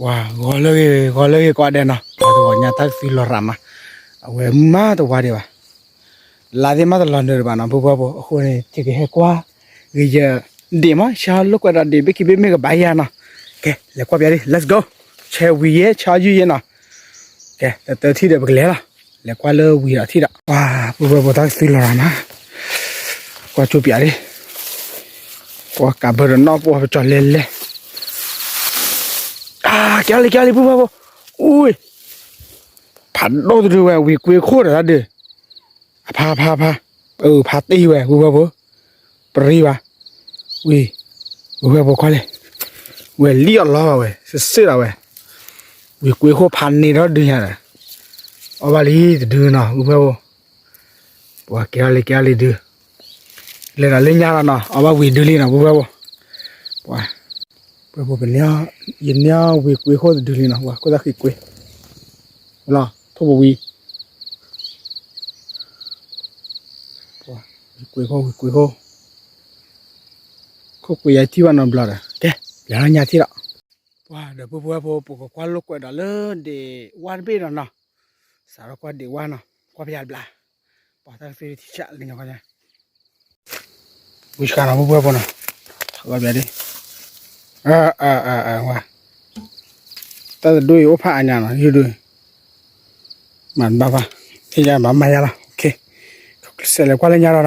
ဝါ ဂီၤလၢဂ့ၤ ဂီၤလၢဂ့ၤကိးဂၤဒဲးနီၤ, ပှၤတဂီၤညါတၢ်ကသွံလီၤရၤမး, အဝဲမၤတဝါဒံးဘၣ်, လါသ့ၣ်မၤတလီၤနုာ်တဘၣ်နီၤ ပုၢ်ပုၢ်ဖိ, အဃိန့ၣ် ယကဟဲကွၢ် ဂ့ၤယ ဒ့ၣ်မး ဆါလိာ်ကွဲဒီးဒ့ၣ်ဘ့ၣ်ခံဘ့ၣ်မ့ၢ်ကဘၣ်ယၤနီၤ, ကဲ လဲၤကွၢ်ပျးဒံး let's go, ဆဲးဝံၤယဲ ဆါယုၢ်ယဲနီၤ, ကဲ တတၢထံၣ်ဒီးပကလဲၤလီၤ, လဲၤကွၢ်လၢဝံၤဒီးထံၣ်ဒီး, ပှၤ ပုၢ်ပုၢ်ဖိ တၢ်ကသွံလီၤရၤမး, ကွၢ်ကၠိပျးဒံး, ပှၤကးဘၢဒီးနီၣ်ပှၢ်ပကၠီၤလဲၤလဲၤ ကဲလံ ကဲလံ ပုၢ်ပုၢ်ဖိ, အူ, ဖးဒိၣ်တဒုဝဲ ဝံၤကွ့ခိၣ်ဒီးတၢ်ဒုး, အဖးဖးဖး, အဖးတ့ၢ်ဝဲ ပုၢ်ပုၢ်ဖိ, ပရံဘၣ်, ဝံၤ, ပုၢ်ပုၢ်ဖိကွၢ်လဲၣ်, ဝဲလံၣ်အီၣ်လီၤဘၣ်ဝဲ စ့ၢ်စ့ၢ်ဒီးဝဲ, ဝံၤကွ့ခိၣ်ဖးန့ၢ်ထီၣ်ဒုးညါဒီး, အီၣ်ဘၣ်လံတဒုနီၤ ပုၢ်ပုၢ်ဖိ, ပှၤကဲလံ ကဲလံဒုး, လဲၤဒီးလၢညါလီၤနီၤ အီၣ်ဘၣ်ဝံၤဒုလံနီၤ ပုၢ်ပုၢ်ဖိ, ပှၤ ပှၤဖိပန့ၢ်, ယန့ၢ်ဝံၤကွ့ခိၣ်တဒုလံနီၤ ပှၤခိၣ်သၣ်ဃံကွ့, လီၤ ထိၣ်ပဝံၤ, ဝံၤကွ့ခိၣ် ဝံၤကွ့ခိၣ်, ခိၣ်ကွ့ယထံၣ်ဘၣ်နီတဘျီဒီး ကဲ ပျးလၢညါထံၣ်လီၤ, ပှၤဒီးပုၢ်ပုၢ်ဖိ ပကကွၢ်လိာ်ကွဲဒီးလၢဒ့ၣ်ဝါတဘ့ၣ်ဒီးနီၤ, စးထီၣ်ကွၢ်ဒ့ၣ်ဝါနီၤ ကွၢ်ပျးတဘျီ, ပှၤတၢ်ကသွံထံဆးလၢညါ ဝံၣ်ဆှါနီၤ ပုၢ်ပုၢ်ဖိနီၤ, ထီၣ်ဘၣ်ပျးဒံး, ဝါ, တၢ်တဒိၣ်အံၤအိၣ်ဖးအါညါနီၤ ယုၢ်ဒုး, မၤတဘၣ်ဘၣ်, ဟ့ၣ်ယၤဘၣ်မၤယၤလီၤ စဲးလဲၤကွၢ်လၢညါလီၤ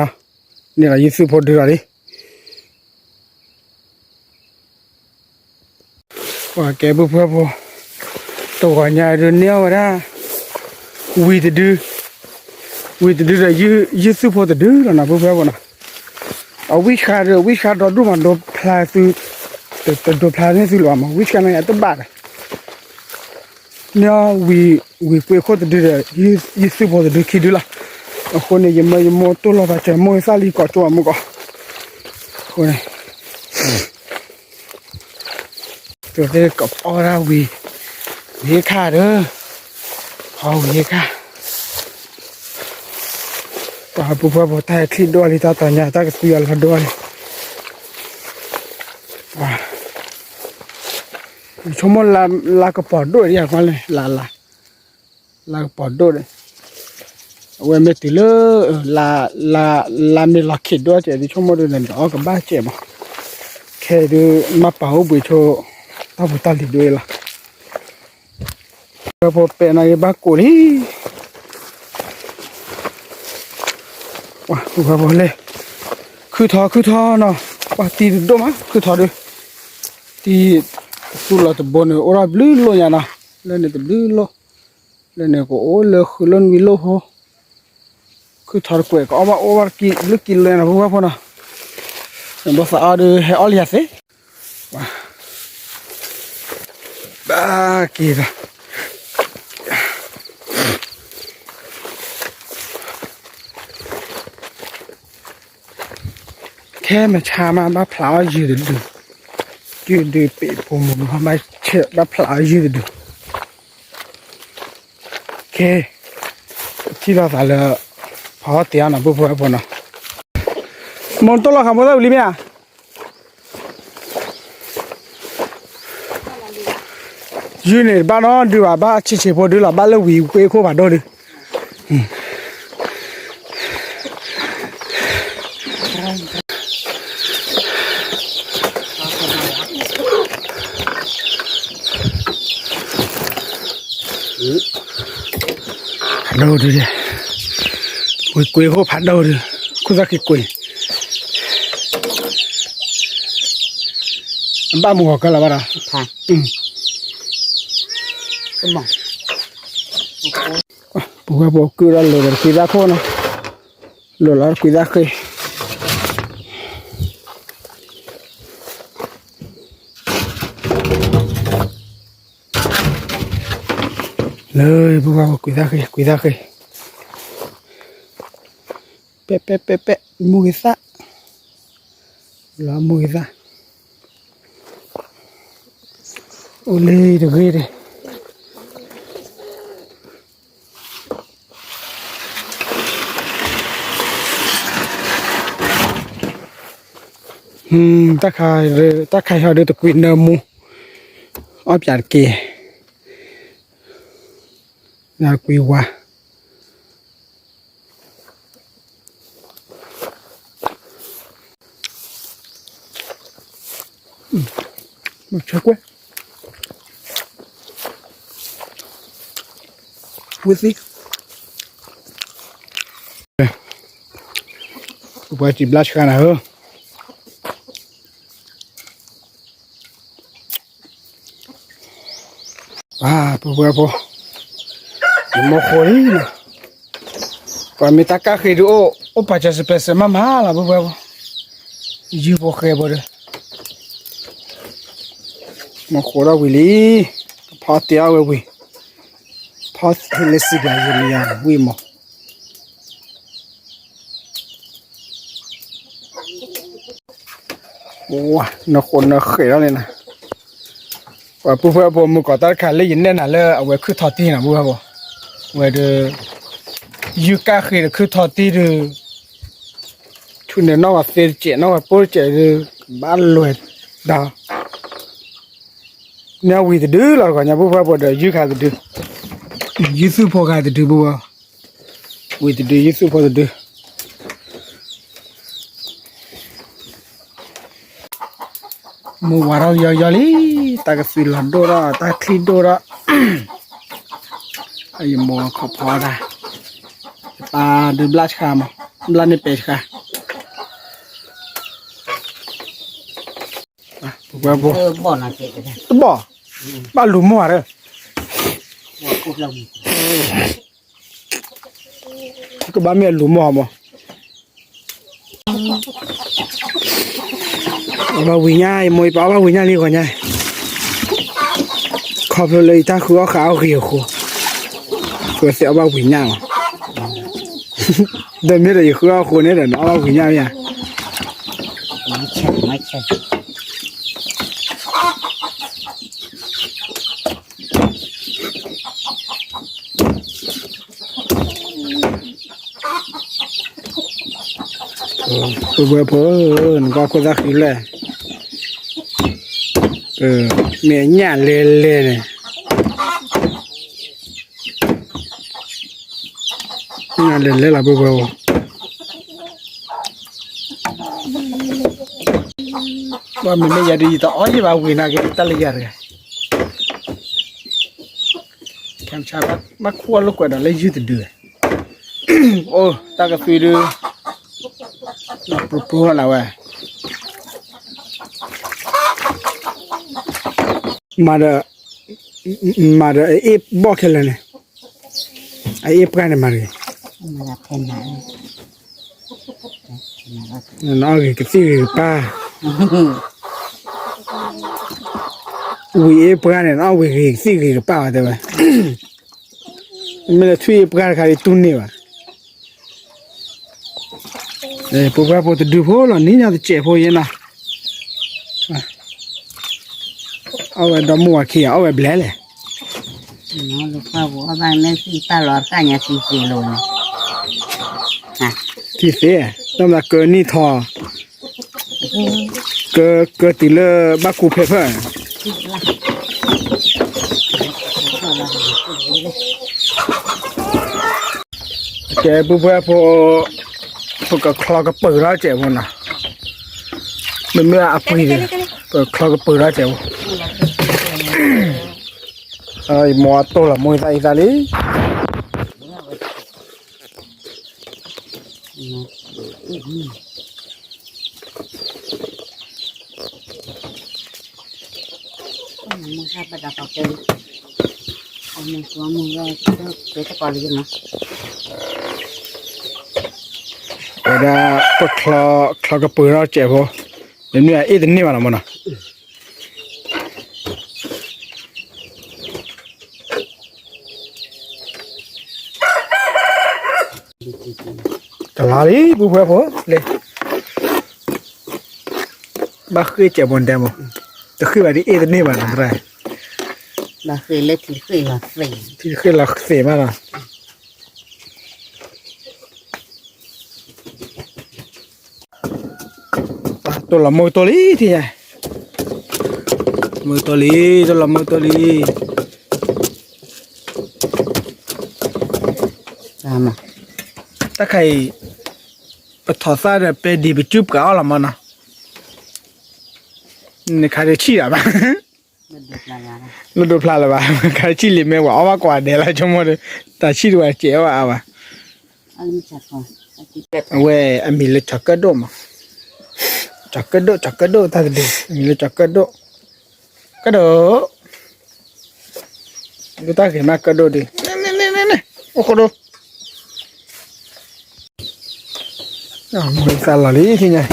နီၤ, န့ၣ်ဒီးယုၢ်သူၣ်ဖိဒုလီၤလံ ပှၤကဲပုၢ်ပုၢ်ဖိ, တဂီၤညါဒုးန့ၢ်အီၣ်ဝဲဒၣ်, ဝံၤတဒု, ဝံၤတဒုဒီးယုၢ်သူၣ်ဖိတဒုလီၤနီၤ ပုၢ်ပုၢ်ဖိနီၤ, အဝံၣ်ဆှါဒီး ဝံၣ်ဆှါဒီဒူၣ်မး ဒိဖျါသု, တဒိဖျါန့ၢ်သုလၢၤဘၣ်မး ဝံၣ်ဆှါန့ၣ်အတဘၣ်ဒီး န့ၢ်အီၣ်ဝံၤကွ့ခိၣ်တဒုဒီး ယုၢ်သူၣ်ဖိတဒုခံဒုလီၤ, အဃိန့ၣ် ယမၢယမိၢ်တိၢ်လီၤသးစၢၤမိၢ်သၣ်လံကီးကၠိအမုၢ်ကီး, အဃိန့ၣ် ကသ့ၣ်ကအီၣ်ဒၣ်ဝံၤ, ဝံၤခါဒီး, အီၣ်ဝံၤခါ, ပှၤပုၢ်ပုၢ်ဖိ တၢ်ဟဲချံၣ်ဒိၣ်လံ တၢ်တညါ တၢ်ကသွံအလီၤဒိၣ်လံ, ဆိကမိၣ်လါကပီၤဒိၣ်ဒံးယၤကွၢ်လၢ လါ, လါကပီၤဒိၣ်ဒီး, အဝဲမ့ၢ်တုၤလၢ လါမ့ၢ်လီၤခံးဒိၣ်ကဲး ဒုးဆိကမိၣ်ဒုးန့ၣ် ဒီးအီၣ်ကဘၣ်ကဲးမး, ခဲအံၤဒုး မ့ၢ်ပာ်အိၣ်ဘှံးဆိ တၢ်ဖိတၢ်လံၤဒိၣ်အံၤလီၤ, ဝဲဖိပဲာ်နီၤ ယဘၣ်ကိးလံ, ဝဲဖိလဲၤ, ခုၣ်ထီခုၣ်ထီနီၤ, ပှၤတံၤတဒိၣ်မး ခုၣ်ထီဒုး, တံၤသူၣ်လီၤတဘိန့ၣ် အိၣ်ထီၣ်ဘျုးလိၣ်ညါနီၤ, လၢန့ၣ်တဘျုးလိၣ်, လၢန့ၣ်ကအိၣ်လၢဃုာ်လၢနွံလိၣ်ဖိ, ခုၣ်ထီတကွဲး ကအီၣ်ဘၣ်အိၣ်ဘၣ်ကံဘျုးကံလိၣ်ညါနီၤ ပုၢ်ပုၢ်ဖိနီၤ, နဘီသးအီၣ်ဒုး ဟဲအီၣ်လၢယၤသ့, ဘၣ်က့ၤဒီး ခဲမုၢ်ဆါမး ဘၣ်ဖျးအီၣ်ယုၢ်တဒု, ယုၢ်ဒုးပ့ၤဖိမုၢ်မး ဘၣ်ဆဲး ဘၣ်ဖျးအီၣ်ယုၢ်တဒု, ခဲ, ထံၣ်လိာ်သးလၢ ဖီအီၣ်တ့ၢ်အီၣ်နီၤ ပုၢ်ဖိဝဲၢ်ဖိနီၤ, မိၢ်တိၢ်လီၤဃးမိၢ်သၣ်ဝံၤလံမ့ၢ်ဧါ ယုၢ်န့ၣ် ဘၣ်နီတဒုဘၣ် ဘၣ်ဆံးဆံးဖိဒုလီၤ ဘၣ်လၢဝံၤကွ့ခိၣ်ဖးဒိၣ်ဒု, ဖးဒိၣ်ဒု, ဝံၤကွ့ခိၣ်ဖးဒိၣ်ဒု, ခိၣ်သၣ်ဃံကွ့, ဘၣ်မုၢ်ဂီၤကလီၤဘၣ်ဒီး, ပဝဲဖိကုၢ်ဒီးလိာ်ဒီးကွံာ်သၣ်ခိၣ်နီၤ, လိာ်လီၤကွံာ်သၣ်ဃံ လၢပဝဲဖိကွံာ်သၣ်ဃံ ကွံာ်သၣ်ဃံ, ပဲပဲပဲပဲ, မူဂ့ၤသၣ်, လီၤမူဂ့ၤသၣ်, အိၣ်လၢတဂ့ၤဒီး တၢ်ခါ, တၢ်ခါဟီဒီးတကွံာ်နၢမူ, အီၣ်ပၠးတက့ၢ်, နကွံဝါ, မဆၢကွဲၢ်, ဝံသံ, ပှၤစံးဘျါဆှါနၤဧၢ ပပုၢ်ဝဲၢ်ဖိ, ယမိၢ်ဃိလံလီၤ, ပှၤမ့ၢ်တၢ်ကၢ်ဃ့ဒုးအိၣ်, အိၣ်ပာ်စၢၤစပယ်စဲးမးမးလီၤ ပပုၢ်ဝဲၢ်ဖိ, ယုၢ်ဖိဃဲဖိဒီး, မိၢ်ဃိထီၣ်ဝံၤလံ, ဖီတ့အီၣ်ဝဲဝံၤ, ဖီလၢစံးဘျါယဲလံယၤဝံၤမး နဃိနဃဲးထီၣ်န့ၣ်နၤ, ပှၤပုၢ်ဝဲၢ်ဖိမုၢ်ကီးတၢ်တခါလၢယနဲၣ်နၤလၢအဝဲခုၣ်ထီတံၢ်နၤ ပုၢ်ဝဲၢ်ဖိ, ဝဲဒီး, ယုၢ်ကၢ်ဃ့ဒီးခုၣ်ထီတံၢ်ဒီး, ဆူန့ၣ်နီၢ်ဝဲသ့တစဲး နီၢ်ဝဲပိၢ်တစဲးဒီး, ဘၣ်လွဲၢ်ဒီး န့ၣ်ဝံၤတဒုလီၤတဂီၤညါ ပုၢ်ဝဲၢ်ဖိဒီး ယုၢ်ခါတဒု, ယုၢ်သူၣ်ဖိခါတဒု ပုၢ်ဝဲၢ်, ဝံၤတဒု ယုၢ်သူၣ်ဖိတဒု, မုၢ်ဝါထီၣ်ယီယီလံ, တၢ်ကသွံလီၤဒိၣ်ထီၣ် တၢ်ချံဒိၣ်ထီၣ်, ယမိၢ်ခီဖီတၢ်, ယပၢ်ဒုးဘျၣ်ဆှါမး, ဘျၣ်န့ၢ်ပဲာ်ဆှါ ပဝဲဖိ, တဘီၣ်, ဘၣ်လူၤမိၢ်ဧါဒီး, ကဘၣ်မ့ၢ်အလူၤမိၢ်မး, အီၣ်ဘၣ်ဝံၤညါ ယမိၢ်ယပၢ်အီၣ်ဘၣ်ဝံၤညါလံဂီၤညါ, ခီဖျိလၢယတၢ်ဃုအီၣ်ဃုအီၣ်ဂ့ၤအဃိ, ဃုသ့ၣ်အီၣ်ဘၣ်ဝံၤညါလီၤ, ဒီးမ့ၢ်ဒီးယဃုအီၣ်အဃိန့ၣ်ဒီး နအီၣ်ဘၣ်ဝံၤညါမ့ၢ်ဧါ ပဝဲဖိ, နကွၢ်ခိၣ်သၣ်ဃံလဲၣ်, မ့ၢ်အညၣ်လဲၤလဲၤန့ၣ်, ညၣ်လဲၤလဲၤလီၤပဝဲဖိ, ဘၣ်မ့မ့ၢ်ယၤဒုး ယတအီၣ်ယဘၣ်ဝံၤနာ်က့ၤတၢ်လၢယၤတဂၤ ဘၣ်ခိၣ်အလိာ်ကွဲးဒီးလၢယုၢ်တဒု, အိၣ်တၢ်ကသွံဒု, ပူၤပူၤနၤဝဲ, မၤဒီး, မၤဒီးအအ့ၣ်ဘီၣ်ခဲလၢာ်န့ၣ်, အအ့ၣ်ပှၢ်န့ၣ်မၤတဂ့ၤ, နအီၣ်ဂ့ၤကသံၣ်ဂ့ၤကပၢ်, ဝံၤအ့ၣ်ပှၢ်န့ၣ် နအီၣ်ဝံၤဂ့ၤကသံၣ်ဂ့ၤကပၢ်ဝဲတဲဝဲ, မ့ၢ်လၢထွံၣ်အ့ၣ်ပှၢ်တခါဒ်တူၢ်န့ၢ်ဘၣ် ပှၤဖိတဒုဖိလီၤ နံၣ်ညါတစဲးဖိယဲနီၤ, အီၣ်ဝဲဒီမုၢ်ဝၤခံဂၤ အီၣ်ဝဲဘျဲၣ်လဲၣ်, သံသ့, တၢ်မၤကၢနံၣ်ထီၣ်, ကၢတုၤလၢဘၣ်ကူဖဲဖၢၣ် ကဲ ပုၢ်ဖိဝဲၢ်ဖိ, ပကချီကပၢၤထီၣ်စဲးဖိနီၤ, မ့မ့ၢ်အပှံၤဒီး, ပကချီကပၢၤထီၣ်စဲးဖိ, ယမိၢ်အတိၢ်လီၤမိၢ်အံသၣ်အံသၣ်လံ ဝဲဒၣ် ပချီကပၢၤထီၣ်စဲးဖိ, မ့မ့ၢ်အအ့ၣ်တန့ၢ်ဘၣ်နီၤမ့ၢ်နီၤ. ကလီၤလံ ပုၢ်ဖိဝဲၢ်ဖိ, လၢ ဘၣ်ဃ့ၢ်စဲးဖိဒဲးမး, တဃ့ၢ်ဘၣ်ဒ်အ့ၣ်တန့ၢ်ဘၣ်နီၤ, ဘၣ်ဃ့ၢ်လၢထံတဃ့ၢ်လီၤသ့ၣ်, ထံတဃ့ၢ်လီၤသ့ၣ်မးနီၤ. တိၢ်လီၤမိၢ်တိၢ်လံထံၣ်ညါ, မုၢ်တိၢ်လံ, တလီၤမုၢ်တိၢ်လံ. တၢ်ခါအံၤ ပထီၣ်သၣ်ဒီးပဲဒံးပစုပှၤအီၣ်လီၤမးနီၤ, နခါဒုးဆံၣ်လၢၤဘၣ်, လၢဒိးဖျါလၢၤဘၣ်, ခါဆံၣ်လံၤမ့ၢ်ဝဲအီၣ်ဘၣ်ကွၢ်ဒဲးလၢဆိကမိၣ်ဒီး တၢ်ဆံၣ်တဝဲစဲးအီၣ်ဘၣ်အါဘၣ်. အဝဲအမံၤလၢကၠီၤကၢၣ်ဒိၣ်မး, ကၠီၤကၢၣ်ဒိၣ် ကၠီၤကၢၣ်ဒိၣ်တၢ်တဒု, အမံၤလၢကၠီၤကၢၣ်ဒိၣ်, ကၢၣ်ဒိၣ်, ဒုးတၢ်ဂ့ၤမးကၢၣ်ဒိၣ်ဒုး, န့ၣ်န့ၣ်န့ၣ်န့ၣ်, အိၣ်ခိၣ်ဒိၣ်, မုၢ်သးလီၤလံထံၣ်ညါ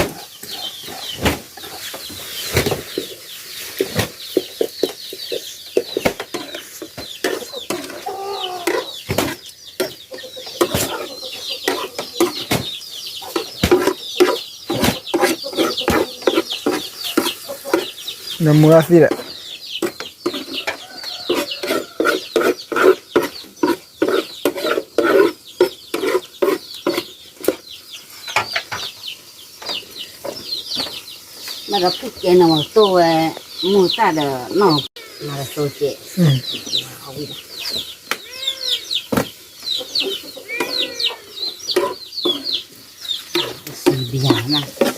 နမုၢ်အသံဒီး မ့ၢ်ဒီးဖုၣ်ကဲန့ၣ် တိၢ်ဝဲ မုၢ်တၢ်ဒီးနီၢ် မၤဒီးသိကဲး အဝံၤဒီး စံဘျါနၤ တ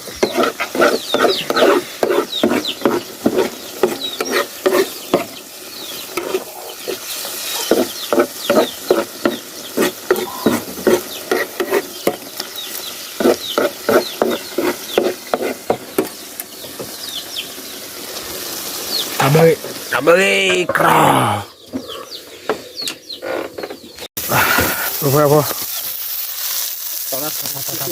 ၢ်ဘၢဂ့ၤ တၢ်ဘၢဂ့ၤ ကြၢး ဝဲ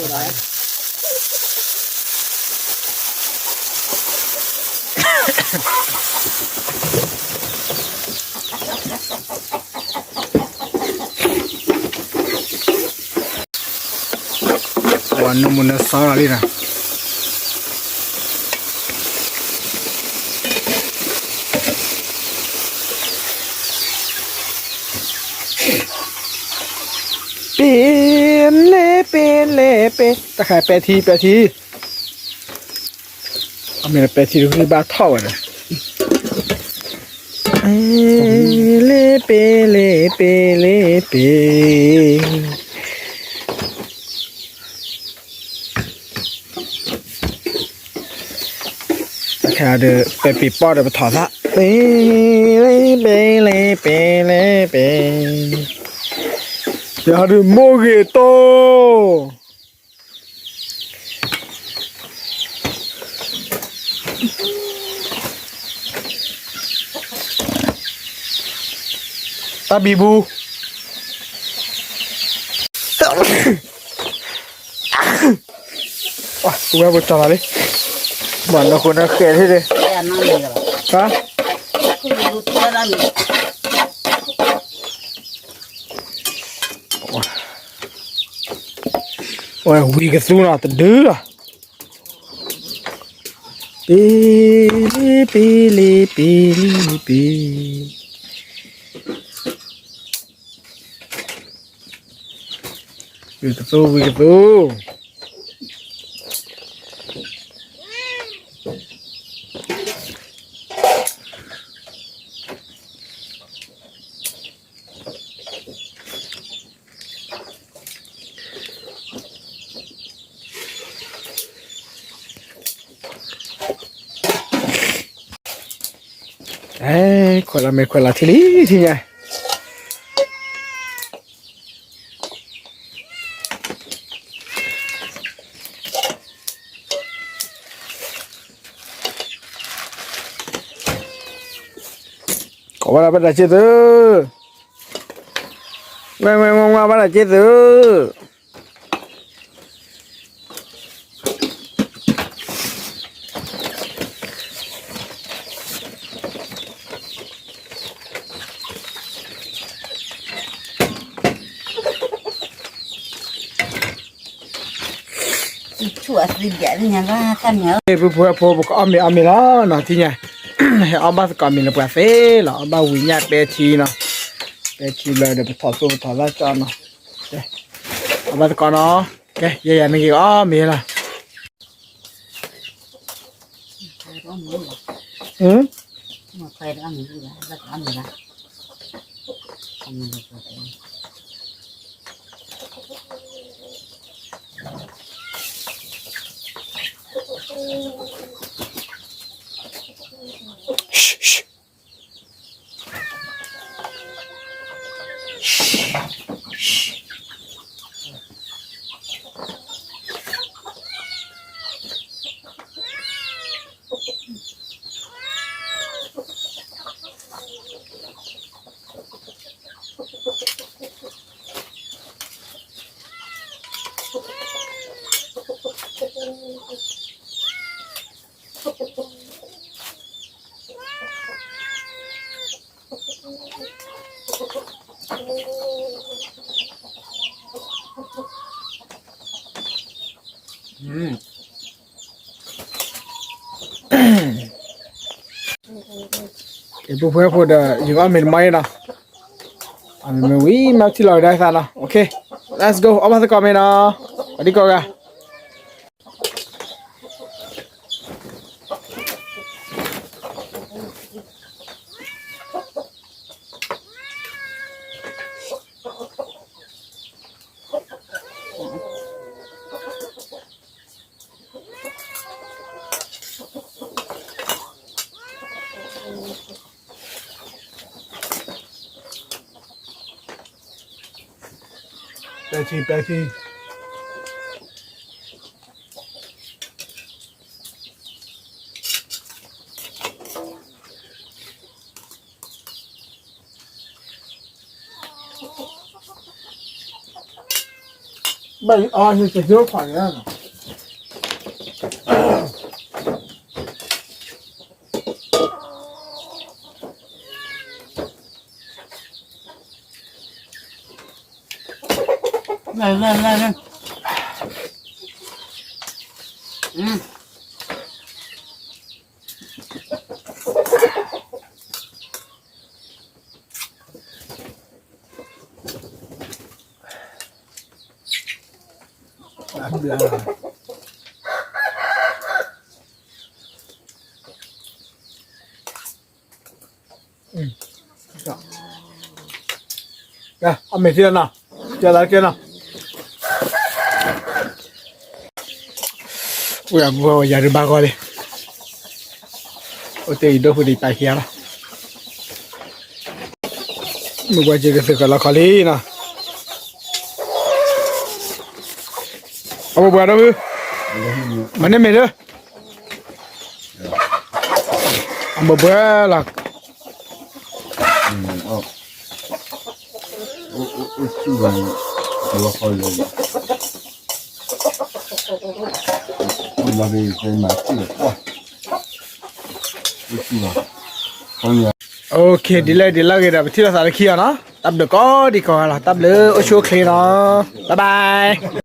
ဖိ ပှၤနမုၢ်နစီလီၤလံနီၤ ပ့ၤလဲၤ ပ့ၤလဲၤ ပ့ၤ တၢ်ခါပဲထံ ပဲထံ အမ့ၢ်ပဲထံတဂုၢ်ဘၣ်ထီၣ်ဝဲဒီး ပ့ၤလဲၤ ပ့ၤလဲၤ ပ့ၤလဲၤ ပ့ၤ တၢ်ခါဒီး ပဲပ့ၤပီၢ်ဒီးပထီၣ်သၣ် ပ့ၤလဲၤ ပ့ၤလဲၤ ပ့ၤလဲၤ ပ့ၤ ယဟီဒုးမိၢ်ဂ့ၤတိၢ် တၢ်ဘံဘူ ဝဲပကၠီၤလီၤလံ မၤနၢၤဃိနၢၤဃဲၤထံၣ်န့ၣ် ဟါ ဝဲဝံၤကသူနီၤ တဒုလီၤ ပ့ၤလ့ ပ့ၤလ့ ပ့ၤလ့ ပ့ၤ ဝံၤကသူ ဝံၤကသူ အဲ ခွဲးလီၤမ့ၢ်ခွဲးလီၤထံလံ ထံညါ ကိးဝဲဒၣ်ဘၣ်တၢ်စ့ၢ်သု, ဝဲဝဲဝဲဝဲဘၣ်တၢ်စ့ၢ်သု. ဖုဖုဖိ ပကအီၣ်မ့ၤအီၣ်မ့ၤလီၤနီၤ ထံၣ်ညါ, ဟဲအီၣ်ဘၣ်သကိးမ့ၤလၢပှၤသ့လီၤ အီၣ်ဘၣ်ဝံၤညၣ်ပဲထံနီၤ, ပဲထံဘျီဒီး ပထီၣ်သိပထီၣ်သၣ်ကၠီနီၤ, အီၣ်ဘၣ်သကိးနီၤ, ကဲ ယဲယၤနက့ၤအီၣ်မ့ၤလီၤ. ပှဲၤဖိဒီး ယကအီၣ်မ့ၤတမံၤအံၤနီၤ, အမ့ၢ်ဝံၤမ့ၢ်ထံၣ်လီၤကဒါသးနီၤ, OK, let's go, အီၣ်ဘၣ်သကိးမ့ၤနီၤ, အဒံကိးဂၤ ပဲထံ ပဲထံ ဘၣ်အီၤန့ၣ် တသ့ခွါန့ၣ် အီၣ်မ့ၤသ့နီၤ, ကဲလီၤကဲနီၤ, အိၣ်ယၤဘှီယၤဒုးဘၣ်ဂီၢ်လံ, အိၣ်တ့ၢ်အံၤဒိၣ်ဖုဒံးပာ်ခံဂၤလီၤ, မုၢ်ကွၢ်က့ၤကသုးကလီခီလံနီၤ, အဘှီဘှီဒိၣ်ဖု, မၤန့ၢ်မ့ၤဒၢ အဘှီဘှီလီၤ, OK, ဒ်လဲၣ်ဒ်လဲၣ်ဂ့ၤဒီး ပထံၣ်လိာ်သးလၢခံအီၤနီၤ, တၢ်ဘျုးကိးဒံးကိးဂၤလီၤ, တၢ်ဘျုးအိၣ်ဆူၣ်အိၣ်ချ့နီၤ, bye bye.